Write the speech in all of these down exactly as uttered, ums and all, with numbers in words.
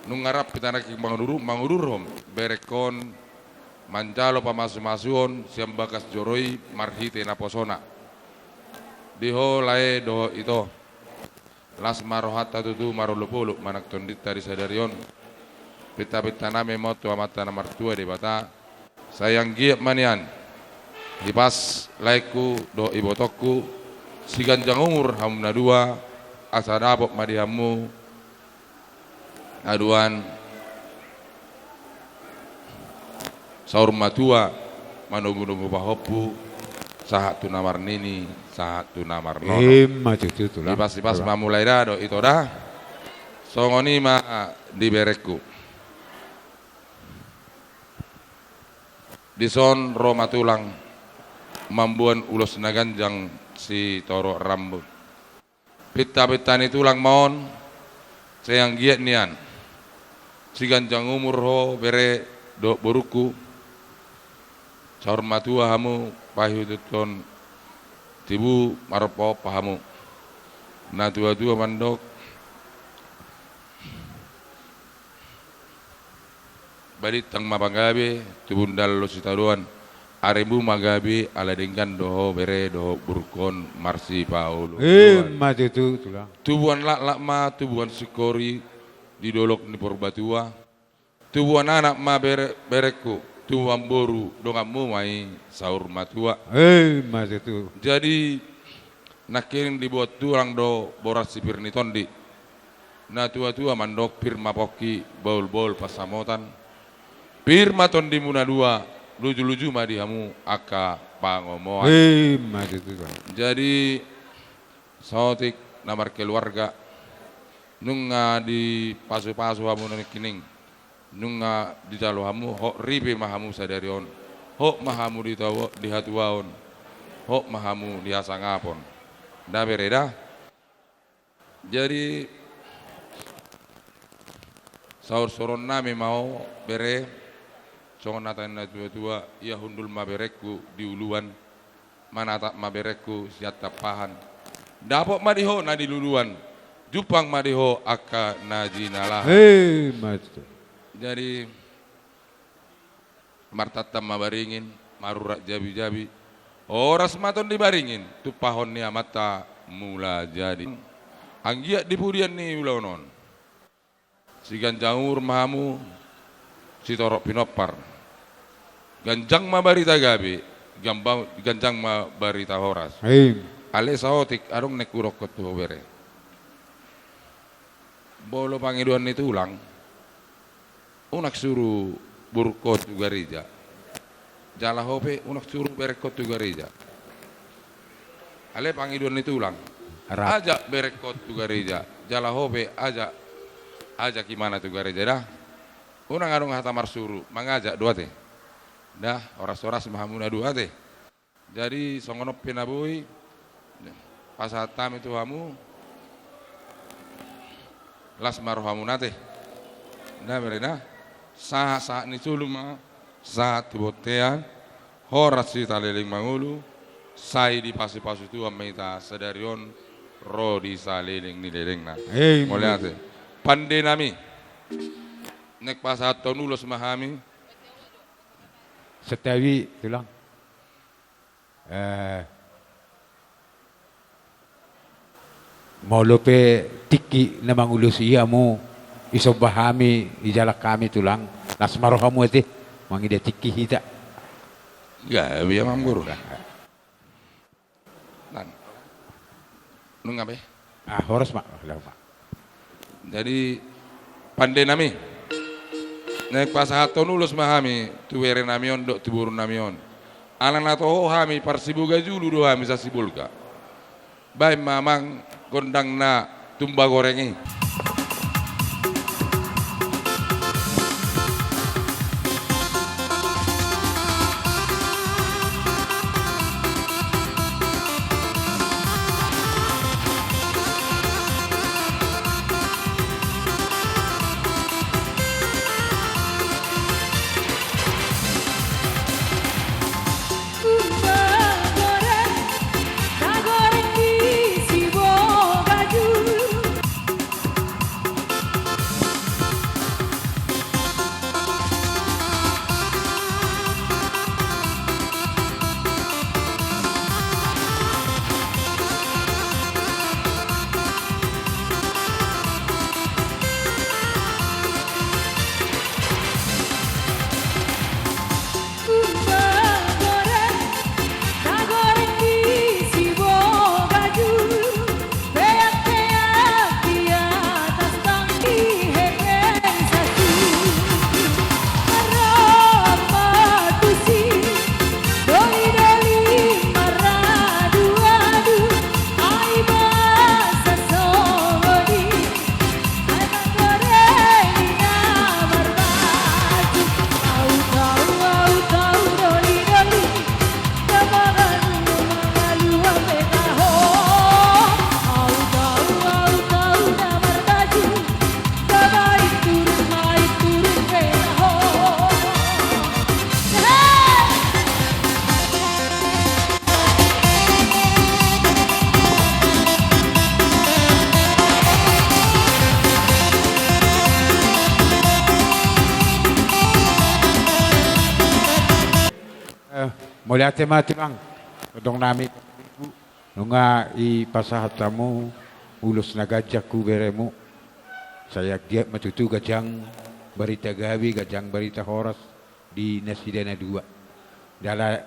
Nunga rap hita nangkin manguduru-, mangudurhon berengkon manjalo pamasumasuon sian bagas joro i marhite naposona. Di ho lae dohot ito. Las ma rohanta tutu marolopolop manang tondinta di sadari on. Pintapinta nami ma on tu Amanta na martua Debata. Sai anggiat ma nian hipas laengku dohot ibotongku, siganjang umur hamu na dua, asa dapot ma di hamu aduan saur matua, manogunogu pahompu, sahat tu na marnini, sahat tu na marnono. Ima tutu, tulang. Hipas-hipas ma mulai da dohot ito da. Songon i ma di berengku. Dison ro ma tulang mamboan ulos na ganjang sitorop rambu. Pintapinta ni tulang ma on, sai anggiat nian siganjang umur ho bere dohot borungku. Saur matua hamu, paihutihut tibu marompa-ompa hamu. Na tua-tua mandok, balintang ma pagabe, tubu ndang olo sitadoan. Arimbu ma gabe, ala denggan do ho bere dohot borungkon marsipaolooloan. Ima tutu, tulang. Tubuan laklak ma tubuan singkori di dolok ni Purbatua. Tubuan anak ma bere-, berengku, tubuan boru donganmu ma i saur matua. Ima tutu. Jadi, nangkining diboan tulang do boras si pir ni tondi. Na tua-tua mandok pir ma pongki, bahul-bahul pansamotan. Pir ma tondimu na dua, luju-luju ma di hamu angka pangomoan. Ima tutu, tulang. Jadi, saotik na markeluarga, nunga dipasupasu hamu nangkining. Nunga dijalo hamu, hot ripe ma hamu sadari on. Hot ma hamu di tau-, di hatuaon. Hot ma hamu di hasangapon. Da bere da. Jadi, saursauronnami ma ho bere, songon hata ni na tua-tua, ia hundul ma berengku di uluan, manatap ma berengku sian tampahan. Dapot ma di ho na niluluan, jumpang ma di ho angka na jinalahan. Ima tutu. Jadi, martantan ma baringin, marurat jabijabi. Horas ma tondi baringin, tumpahon ni Amanta Mulajadi. Anggiat di pudian ni ulaon on, siganjang umur ma hamu, sitorop pinompar. Ganjang ma barita gabe, gamba-, ganjang ma barita horas. Ima. Alai saotik adong naeng hudokkon tu ho bere. Molo pangidoan ni tulang, unang suru borungkon tu gareja. Jala ho pe unang suru berengkon tu gareja. Alai pangidoan ni tulang. Rap. Ajak berengkon tu gareja. Jala ho pe ajak, ajak imana tu gareja da. Unang adong hata marsuru, mangajak do ate. Da, horas-horas ma hamu na dua ate. Jadi, songon on pe na boi, pasahat hami tu hamu, las ma rohamuna ate. Na bere na, sahat-sahat ni solu ma, sahat tu bontean, horas hita leleng mangolu, sai dipasupasu Tuhan ma hita sadari on, ro di saleleng ni lelengna. Ima. Mauliate. Pande nami, naeng pasahathon ulos ma hami. Santabi, tulang. Eh, molo pe tingki na mangulosi i hamu, isomba hami, ijalang hami tulang, las ma rohamu ate, mangida tingki hita. Gabe amang boru. Nang. Nunga be? Ah, horas ma. Jadi, pande nami, naeng pasahathon ulos ma hami tu bere nami on dohot tu boru nami on. Ala na toho hami parsiboga julu do hami sasibolga. Baen ma amang gondang na tumba goreng i. Tumba goreng, na goreng di Sibolga julu. Mauliate ma tulang. Tongtong nami, nunga dipasahat hamu ulos na ganjang tu beremu. Sai anggiat ma tutu ganjang barita gabe, ganjang barita horas di nasida na dua. Jala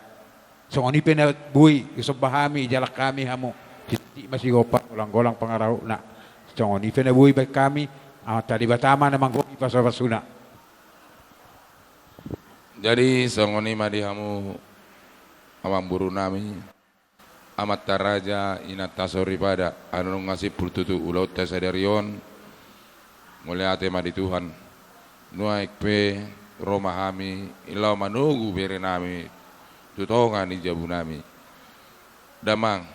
songon i pe na boi husomba hami, dialap hami hamu. Sitik ma sigompa, golang-golang pangarahutna. Songon i pe na boi baen hami, Amanta Debata ma na manggohi pasupasuna. Jadi songon i ma di hamu amangboru nami, amanta raja, inanta soripada, asa nunga simpul tutu ulaonta sadari on. Mauliate ma di Tuhan. Nuaeng pe ro ma hami laho manogu bere nami tu tonga ni jabu nami. Damang,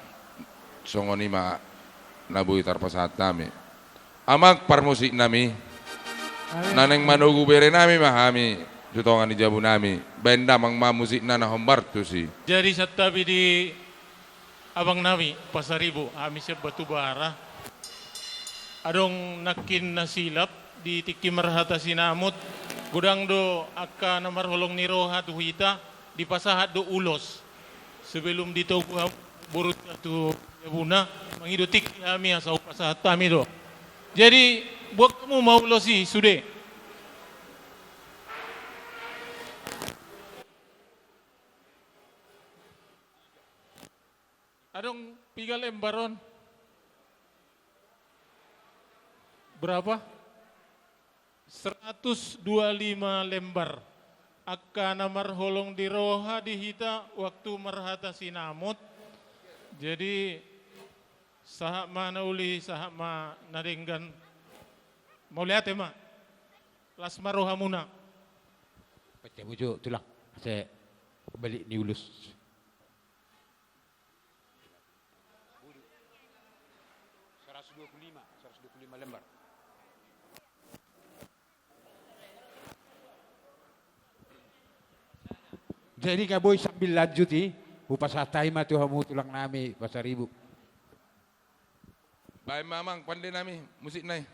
songon i ma na boi tarpasahat hami. Amang parmusik nami, na naeng manogu bere nami ma hami tu tonga ni jabu nami. Baen damang ma musikna na hombar tusi. Jadi santabi di abang nami Pasaribu, hami sian Batubara. Adong nangkin na silap di tingki marhata sinamot, godang do angka na marholong ni roha tu hita, dipasahat do ulos. Sebelum ditogu hamu borunta tu jabuna, mangido tingki hami asa hupasahat hami do. Jadi, buat hamu ma ulos i sude. Adong piga lembar on? Berapa? Seratus dua lima lembar. Angka na marholong di roha di hita waktu marhata sinamot. Jadi, sahat ma na uli, sahat ma na denggan. Mauliate ma. Las ma rohamuna. Pacabut jo tulang. Asa balik ni ulos. Seratus dua puluh lima, seratus dua puluh lima lembar. Jadi nga boi sambil lanjut i, hupasahat hami ma tu hamu tulang nami Pasaribu. Baen ma amang pande nami musikna i.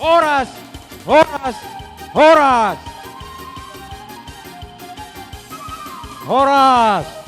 Horas! Horas! Horas! Horas!